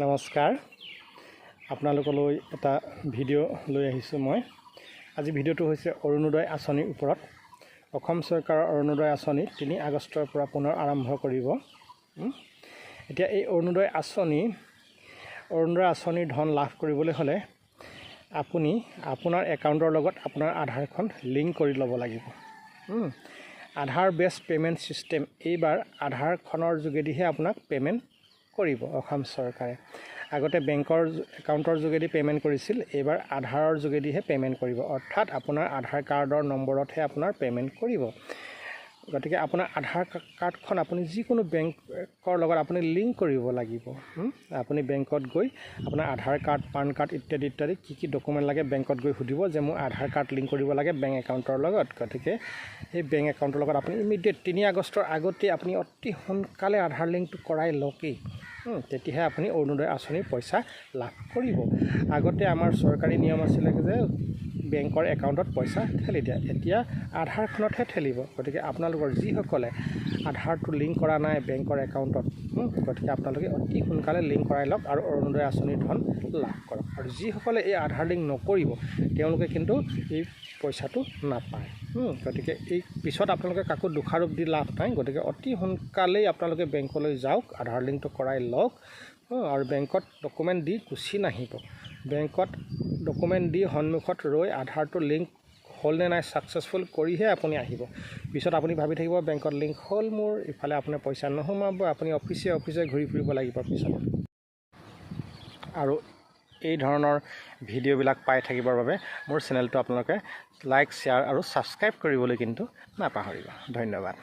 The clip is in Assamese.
নমস্কাৰ, আপোনালোকলৈ এটা ভিডিঅ' লৈ আহিছোঁ মই। আজি ভিডিঅ'টো হৈছে অৰুণোদয় আঁচনিৰ ওপৰত। অসম চৰকাৰৰ অৰুণোদয় আঁচনি 3 আগষ্টৰ পৰা পুনৰ আৰম্ভ কৰিব। এতিয়া এই অৰুণোদয় আঁচনিৰ ধন লাভ কৰিবলৈ হ'লে আপুনি আপোনাৰ একাউণ্টৰ লগত আপোনাৰ আধাৰখন লিংক কৰি ল'ব লাগিব। আধাৰ বেছ পে'মেণ্ট ছিষ্টেম। এইবাৰ আধাৰখনৰ যোগেদিহে আপোনাক পে'মেণ্ট কৰিব অসম চৰকাৰে। আগতে বেংকৰ একাউণ্টৰ যোগেদি পে'মেণ্ট কৰিছিল, এইবাৰ আধাৰৰ যোগেদিহে পে'মেণ্ট কৰিব। অৰ্থাৎ আপোনাৰ আধাৰ কাৰ্ডৰ নম্বৰতহে আপোনাৰ পে'মেণ্ট কৰিব। গতিকে আপোনাৰ আধাৰ কাৰ্ডখন আপুনি যিকোনো বেংকৰ লগত আপুনি লিংক কৰিব লাগিব। আপুনি বেংকত গৈ আপোনাৰ আধাৰ কাৰ্ড, পান কাৰ্ড ইত্যাদি ইত্যাদি কি কি ডকুমেণ্ট লাগে, বেংকত গৈ সুধিব যে মোৰ আধাৰ কাৰ্ড লিংক কৰিব লাগে বেংক একাউণ্টৰ লগত। গতিকে সেই বেংক একাউণ্টৰ লগত আপুনি ইমিডিয়েট 3 আগষ্টৰ আগতেই আপুনি অতি সোনকালে আধাৰ লিংকটো কৰাই লওকেই। তেতিয়াহে আপুনি অৰুণোদয় আঁচনিৰ পইচা লাভ কৰিব। আগতে আমাৰ চৰকাৰী নিয়ম আছিলে যে বেংকৰ একাউণ্টত পইচা ঠেলি দিয়া, এতিয়া আধাৰখনতহে ঠেলিব। গতিকে আপোনালোকৰ যিসকলে আধাৰটো লিংক কৰা নাই বেংকৰ একাউণ্টত, গতিকে আপোনালোকে অতি সোনকালে লিংক কৰাই লওক আৰু অৰুণোদয় আঁচনিৰ ধন লাভ কৰক। আৰু যিসকলে এই আধাৰ লিংক নকৰিব, তেওঁলোকে কিন্তু এই পইচাটো নাপায়। গতিকে এই পিছত আপোনালোকে কাকো দোষাৰোপ দি লাভ নাই। গতিকে অতি সোনকালেই আপোনালোকে বেংকলৈ যাওক, আধাৰ লিংকটো কৰাই লওক আৰু বেংকত ডকুমেণ্ট দি গুচি নাহিব। বেংকত ডকুমেণ্ট দি সন্মুখত ৰৈ আধাৰটো লিংক হ'ল নে নাই ছাকচেছফুল কৰিহে আপুনি আহিব। পিছত আপুনি ভাবি থাকিব বেংকত লিংক হ'ল মোৰ, ইফালে আপোনাৰ পইচা নোসোমাব, আপুনি অফিচে অফিচে ঘূৰি ফুৰিব লাগিব পিছত। আৰু এই ধৰণৰ ভিডিঅ'বিলাক পাই থাকিবৰ বাবে মোৰ চেনেলটো আপোনালোকে লাইক, শ্বেয়াৰ আৰু ছাবস্ক্ৰাইব কৰিবলৈ কিন্তু নাপাহৰিব। ধন্যবাদ।